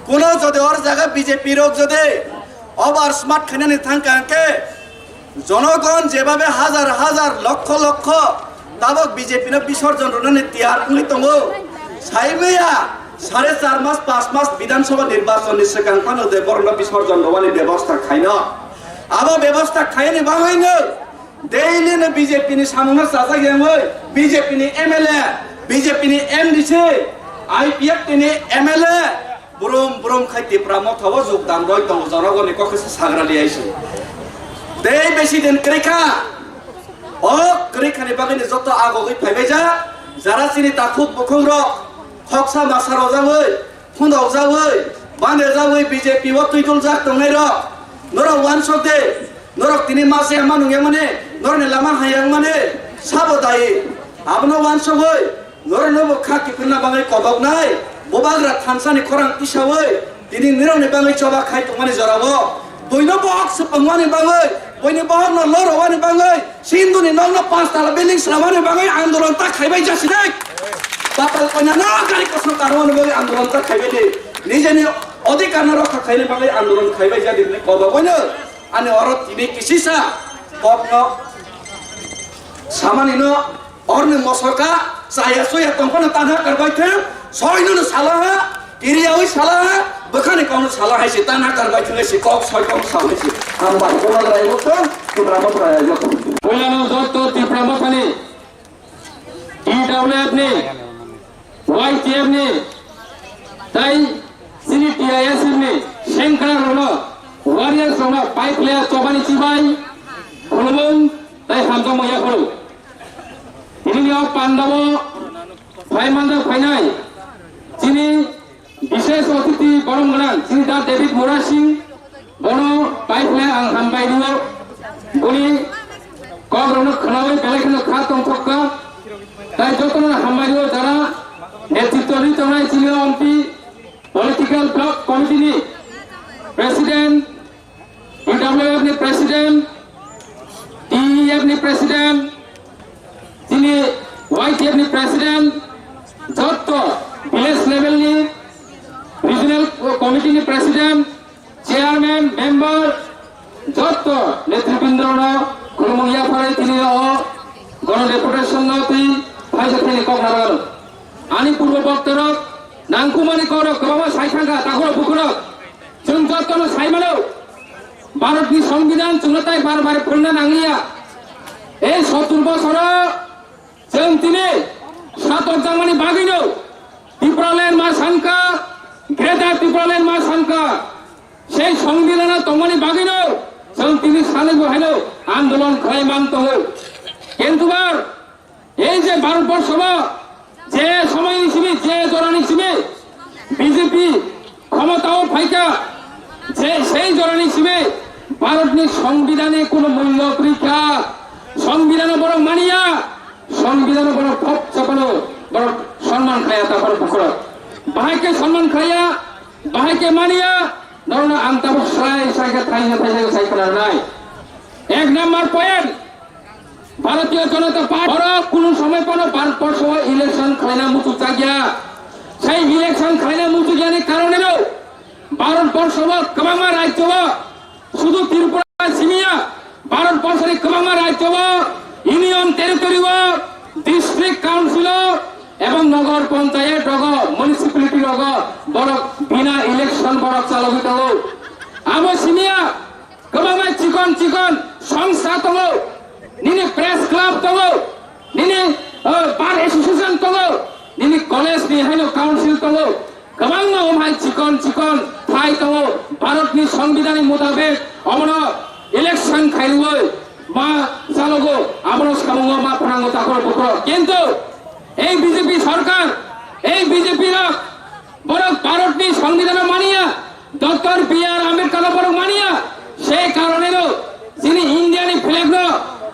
kuno jodi or jaga B J P rok jodi over smart khainani thangkha hwnkhe, jonogon jebabe hajar hajar, lokho lokho tabok B J P no bisorjon rwnani tiyar wngwi tongo. Saimaya sare char mas, panch mas Bidhan Sabha nirbachon ni swkang phano de borokno bisorjon rwani bebosta khaino. Abo bebosta khaini bagwino Daily no B J P ni samung no chajak yangwi, B J P ni M L A, B J P ni M D C, I P F T ni M L A, brum brum khai Tipra Motha o jogdan roi tongo, jonogon ni kok khe sagra liya se. Tei besi din kwrwi kha, o kwrwi khani bagwi ni joto agogwi phaibai jak, jara chini takhuk bukhuk rok, khoksa masa rojagwi, Phundokjagwi, bandejagwi B J P o twi tuljak tongnairok, norok uansuk di, norok tini ma se ma nungya mani, norokni lama haya wngmani sabo dayi. Abono uansugwi, norokno bo kha kiphilna bagwi koboknai, bubagra thansani khorang tisawi, tini nirokni bagwi choba khai tongmani jorao. Buino bohok swpwngmani bagwi, buini bohokno lorowani bagwi, Sindhuni nokno panch tala building swnamani bagwi andolon ta khaibai jasi dai. Bapal koina no gari kosno karwani bagwi andolon ta khaibai di. Nijeni odhikar no rokha khaini bagwi andolon khaibai jadi hwnwi kobogoino ani oro tini kisisa kokno samani no orni mosoka chaya chuya tongphano tanha karbai thang soino no salaha. Kiriyawi sala, bwkhani kokno sala hai se, tana karbai thwngwi se, kok soi kok sa hai se. Ang bai kok rai bwkha, Tipra Motha rai jok. Puilano jotto Tipra Mothani, T W F ni, Y T F ni, tai chini T I S F ni, sengkrak rokno, warriors rokno, pai player chobani chibai, khulumung, tai hamjakma yaphuru. Tini o pandao phai manjak phainai chini bishesh othithi borom gwnang chini da David Murasing bono pai phle ang hambai rio. Boni kok rokno khnaui belai kheno kha tongthokka. Tai jotono hambai rio jara netritwo ri tongnai chini o M P political block committee ni president, T W F ni president, T E F ni president, tini Y T F ni president, jotto village level ni regional committee ni president, chairman, member, jotto netribindro no khulumung yaphai tini o gono deputation no twi phaisa thani kok narwkno. Ani purbo boktorok nangkukmani korok kwbangma sai thangkha takhurok bukhurok. Chwng jotono sai mano, Bharatni Songbidan chwngno tai bar bar phwrwngna nangliya. Ei sottur bosoro chwng tini satok jakmani bagwino Tipraland ma sankha, Greater Tipraland ma sankha, sei songbidhano tongmani bagwino chwng tini sanwi bo haino andolon khlai man tongo. Kintu bar ei je Bharatborsho je somoyni simi, je jorani simi B J P khomotao phaikha, je sei jorani simi Bharatni songbidhani kuno mullo kwrwi kha, songbidhano borok maniya, songbidhano borok thop chapano borok sonman khaya ta borok bukhurok. Bahai khe sonman khaya, bahai khe maniya, norokno ang tabuk srai srai khe thaisa thaisa khe sai khwna rwnai. Ek number point, Bharatiya Janata Party borok kunu somoi phano Bharatborsho election khlaina muchuk jakya. Sei election khlaina muchuk yani karoneno Bharatborsho kwbangma rajyo, sudu Tripura simiya, Bharatborsho ni kwbangma rajyo, Union Territory o, District Council o, ebong Nagar Panchayat rogo, municipality rogo borok bina election borok chalogwi tongo. Abo simiya, kwbangma chikon chikon songsa tongo, nini press club tongo, nini, uh, bar association tongo, nini college ni haino council tongo, kwbangma omhai chikon chikon thai tongo. Bharatni songbidhanni mutabek omono election khairwi ma chalogo, abono samungo ma phanango takhor bukhor. Kintu ei B J P sarkar, ei B J P rok borok Bharatni songbidhano maniya, Doctor B R Ambedkar no borok maniya, sei karoneno chini India ni flag no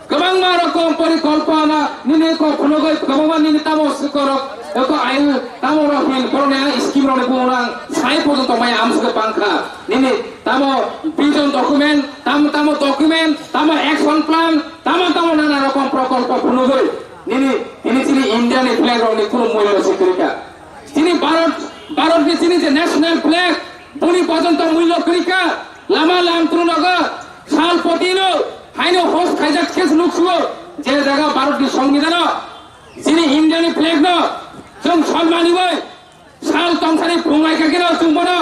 kwbangma rokom porikolpona nini kok phunugwi kwbangma nini tamo swkorok eko ayu tamo rok hin borok ni ang scheme rok ni bumung ang sai porjonto maya amswk bangkha nini tamo vision document, tamo tamo document, tamo action plan, tamo tamo nana rokom prokolpo phunugwi nini, nini chini India ni flag rok ni kunu mullo se kwrwi kha. Chini Bharat, Bharat ni chini je national flag, boni porjonto mullo kwrwi kha. Lama lamtru nogo sal potino haino host khaijak khe se nuksuo, je jaga Bharat ni songbidhano chini India ni flag no chwng sonmani bai sal tongthani phunglai kha khe no chwng bono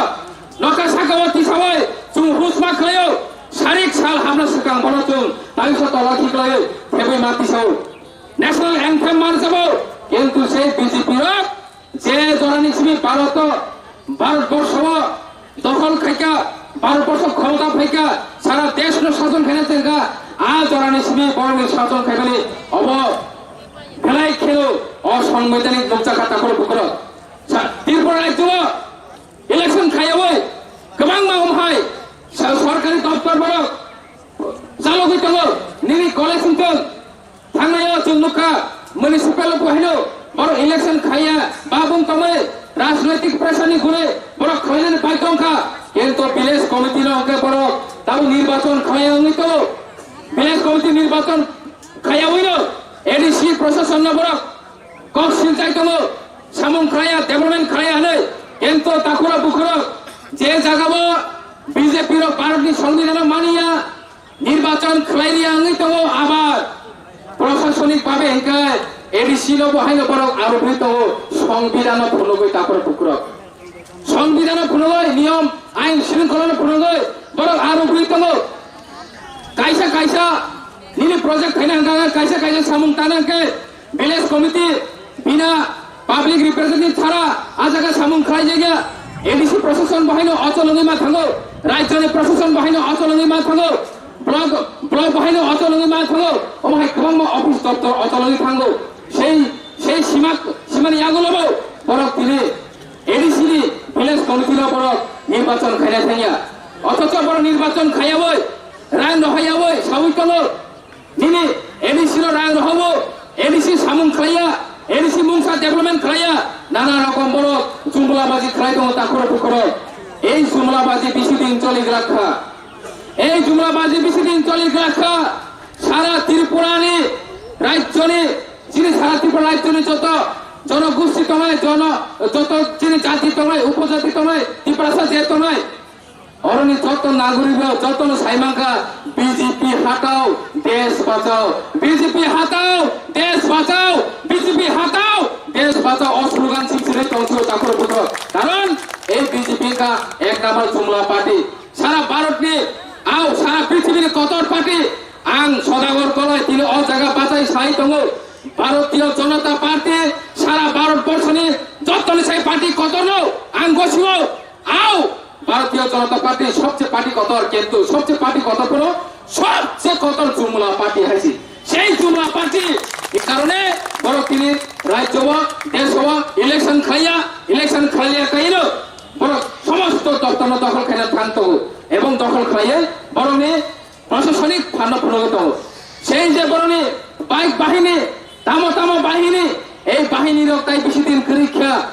nokha saka o tisawi chwng husma khlaio. Sarik sal hamna swkang bono chwng taiso tola khiklaio, thebwi ma tisao. National anthem manjabo, kintu sei B J P rok je jorani simi Bharat, Bharatborsho dokhol khaikha, Bharatborsho khomota phaikha, sara deshno sason khaina chengkha, a jorani simi borokni sason khaimani obo belai kheno o songbidhanik nukjakha takhoro bukhoro. Sa-, Tripura rajyo election khaiyawi kwbangma omhai sa-, sorkari doptor borok chalogwi tongo, nini college wngthung. Thangnaio chwng nukha, municipal o haino borok election khaiya, babung tongwi rajnoitik pressure ni gune borok khlainani bai tongkha, kintu village committee no hwnkhe borok tamo nirbachon khlaiya wngwi tongo. Village committee nirbachon khaiyawino A D C proshasonno borok kok silchai tongo, samung khlaiya, development khlaiya hwnwi, kintu takhura bukhurok je jagao B J P rok Bharatni songbidhano maniya, nirbachon khlai riya wngwi tongo, abar prosasonik babe hwnkhe A D C no bo haino borok arubwi tongo, songbidhano phunugwi takhura bukhurok. Songbidhano phunugwi, niyom, ain shringkholano phunugwi borok arubwi tongo. Kaisa kaisa nini project khaina hwnkha, kaisa kaisa samung tana hwnkhe village committee bina public representative sara a jaga samung khlai jagya. A D C proshashan bo haino ochol wngwi ma thango, rajyoni proshashan bo haino ochol wngwi ma thango, block, block bo haino ochol wngwi ma thango, omo hai kwbangma office doptor ochol wngwi thango. Sei, sei sima, simani yagulo bo borok tini A D C ni village committee no borok nirbachon khaina thangya. Othocho borok nirbachon khaiyawi, rang rohaiyawi sawi tongo. Nini A D C no rang rohowo, A D C samung khlaiya, A D C mungsa development khlaiya, nana rokom borok jumla baji khlai tongo takhoro bukhoro. Ei jumla baji bisi din choli grakha. Ei jumla baji bisi din choli grakha. Sara Tripura ni rajyoni, chini sara Tripura rajyoni joto jonogosti tongnai, jono, joto chini jati tongnai, upojati tongnai, Tiprasa je tongnai, oroni joto nagorik rok jotono sai mankha, B J P hatao, desh bachao, B J P hatao, desh bachao, B J P hatao, desh bachao, o slogan sing sini tongthio takhoro bukhoro. Karon ei B J P ka ek number jumla party. Sara Bharat ni, au sara prithibini kotor party. Ang Sodagar Koloi tini o jaga bachai sai tongo. Bharatiya Janata Party Sara Bharat borso ni joto ni sai party kotor no ang gosio. Au, Bharatiya Janata Party sobse party kotor, kintu sobse party kotor kono sobse kotor Jumla party haisi. Sei Jumla party ni karone borok tini rajyo o, desh o election khaiya, election khaiya kaino borok somosto doptor no dokhol khaina thang tongo ebong dokhol khaiye borok ni Prosasonik phanno phunugwi tongo. Sei je boroni bike bahini, tamo tamo bahini, ei bahini rok tai bisi din kwrwi kha.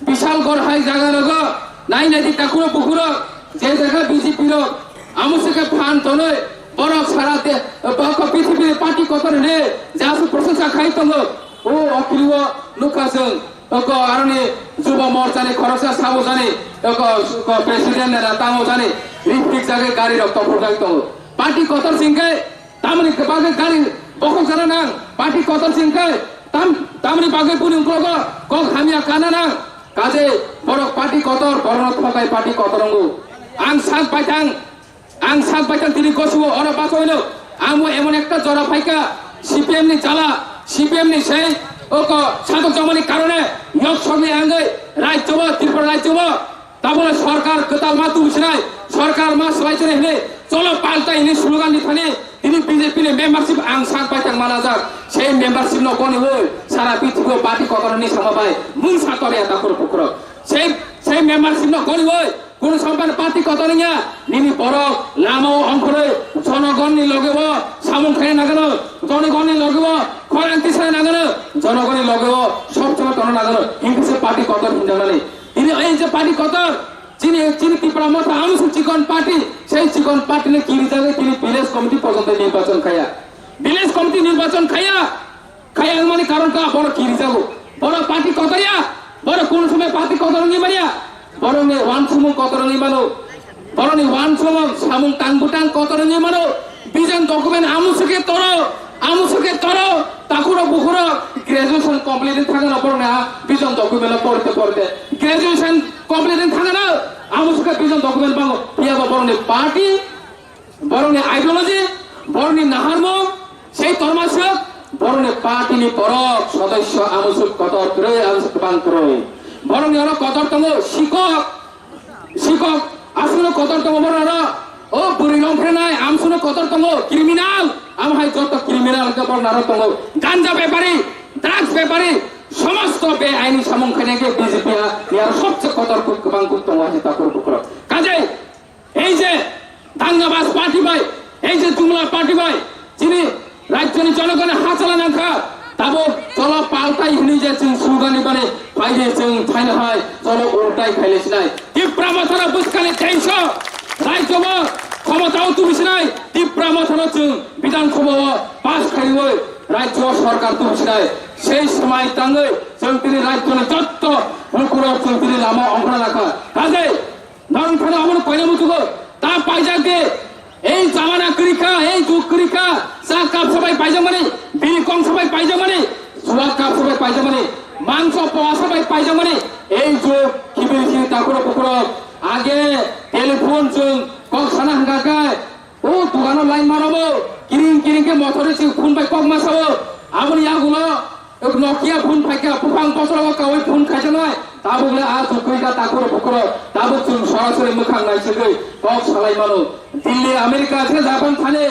Bishal gorhai jaga rogo, nai nai di takuro bukuro, je jaga B J P rok, amo se khe phan tonoi, borok sara de, bako pithibini party kotor hine, jasu proshongsa khai tongo. O okiliwo nukha chwng, oko aroni Juba Morcha ni khoroksa sabo jani, oko, oko president ni na tamo jani, rifrik jagwi gari rok topor jagwi tongo. Party kotor singkhe, tamni bagwi gari bokhok jana nang, party kotor singkhe, tam, tamni bagwi buni uklogo kok hamya kana nang, kaje borok party kotor, borokno thokai party kotor wngo. Ang sak baithang, Ang sak baithang tini gosio oro bachaino amo emon ekta jora phaikha, C P M ni jala, C P M ni sei oko satok jomani karone yok sogni angoi rajyo o, Tripura rajyo o tabole sorkar kwtal ma tubsinai, sorkar ma swlaisinai hwnwi cholo paltai hwnwi slogan ni thani tini B J P ni membership ang sak baithang manajak. Sei membership no goniwi sara prithibi o party kotor ni sama bai mungsa torya takhur bukhurok. Sei, sei membership no goniwi Kunu sampan party kotor wngya, nini borok lama o ongkhorwi jonogonni loge o samung khaina nangano, jonogonni loge o khorang tisna nangano, jonogonni loge o sob somoi tongna nangano, hinkhe se party kotor hinjaknani. Tini ei je party kotor, chini, chini Tipra Motha amsuk chikon party, sei chikon party ni kirijagwi tini village committee porjonto nirbachon khaya. Village committee nirbachon khaya, Kaya wngmani karon kha, borok kirijago. Borok party kotor ya, borok kunu somoi party kotor wngwi manya. Borokni wansukmung kotor wngwi mano. Borokni wansukmung samung tang bwtang kotor wngwi mano. Vision document amusuke toro, amusuke toro, takhuro bukhuro graduation complete wngwi thangano borokni ha vision document o porte porte. Graduation complete wngwi thangano amusuke vision document bango. Phiya bo borokni party Borokni ideology, borokni naharmung, sei tormaswk, borokni party ni borok sodosyo amuswk kotor kwrwi, amuswk kwbang kwrwi. Borokni oro kotor tongo, sikok, sikok, aswkno kotor tongo borok oro. O bwrwi longphrenai, amswkno kotor tongo, criminal, amo hai joto criminal hwnkhe borok naro tongo. Ganja bepari, drugs bepari, somosto beaini samung khainai khe B J P ha, ni aro sobse kotor kuk kwbang kuk tongo hai takhur bukhurok. Kajai, Ei je Dangabas party bai, ei je Jumla party bai, chini rajyoni jonogone ha chala nangkha, tabuk cholo paltai hwnwi je chwng slogan ni bani phaidi chwng thaino hai cholo ultai khaile sinai. Tipra Mothano bwskani teisa rajyo o khomotao tubi sinai, Tipra Mothano chwng Bidhan Sabha o pass khaiwi rajyo o sorkar tubi sinai. Sei swmai tangwi chwng tini rajyoni jotto lukurok chwng tini lama ongkhorna nakha. Kajai Norok thani omono koina muchugo, ta paijak de. Ei jamana kwrwi kha, ei jug kwrwi kha, cha cup sabai paijakmani, bini kong sabai paijakmani, jua cup sabai paijakmani, mangso poa sabai paijakmani, ei jug kibiri sini takhurok bukhurok, age telephone chwng kok sana hwnkha khe, O dogano line maromo, kiring kiring khe motor ri phone bai kok ma sao. Aboni yagulo Nokia phone phaikha, buphang bosorogo kaui phone khaijaknai. Tabuk le a jukui kha takhuro bukhuro, tabuk chwng sorasori mwkhang naisugwi kok salai mano. Delhi, America se Japan thani,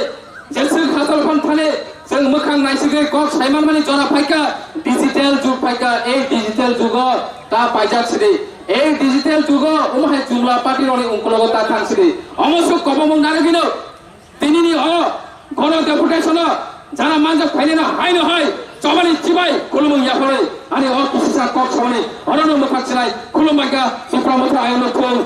jeswk hachal phan thani, chwng mwkhang naisugwi kok saimanmani jora phaikha, digital jug phaikha, ei digital jugo ta paijak sidi. Ei digital jugo omo hai Jumla party rokni ungkulogo ta thang sidi. Omo swk kobomung narwgwino. Tinini o gono deputation o jana manjak phainai no hai no hai chobani chibai khulumung yaphoroi ani o kisisa kok sabani orono mwkhak sinai khulumbai kha Tipra Motha ayang no khulum.